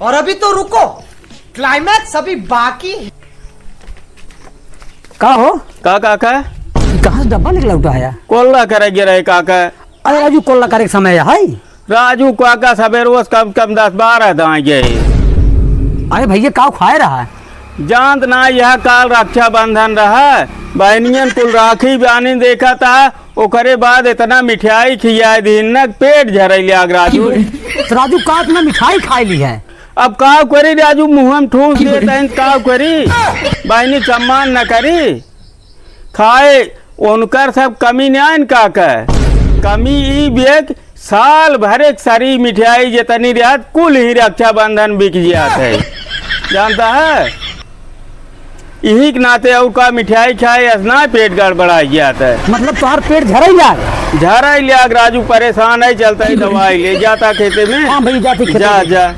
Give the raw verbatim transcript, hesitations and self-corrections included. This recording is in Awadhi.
और अभी तो रुको, climax अभी बाकी है। का हो? का काका? कहाँ से डब्बा लेके लौटा है? कोल्ला करे गिरे काका। अरे राजू, कोल्ला करे के समय है? राजू काका सबेरवस कम से कम दस बारह दाई गए। अरे भैया, का खाए रहा है? जानत ना, यह काल रक्षाबंधन रहा, बहनियन कुल राखी बानी देखा था, ओकरे बाद इतना मिठाई खियाए दीन न, पेट झरई लियाग राजू। तो राजू, का इतना मिठाई खाए ली है? अब का करी राजू, मुँह में ठूस देत हैं, का करी? बहनी सम्मान न करी? खाए, उनकर सब कमी नहीं आइन का कहे? कमी ई बेक, साल भर एक सरी मिठाई जितनी रहत, कुल ही रक्षाबंधन बिक जात है। जानता है? यही के नाते और का मिठाई खाए, ऐसा पेट गड़बड़ा जात है। मतलब तोहार पेट झरई लाग? झरई लाग राजू, परेशान है, चलता ही दवाई ले जाता खेते में। हाँ भाई, जाते खेते जा, में। जा।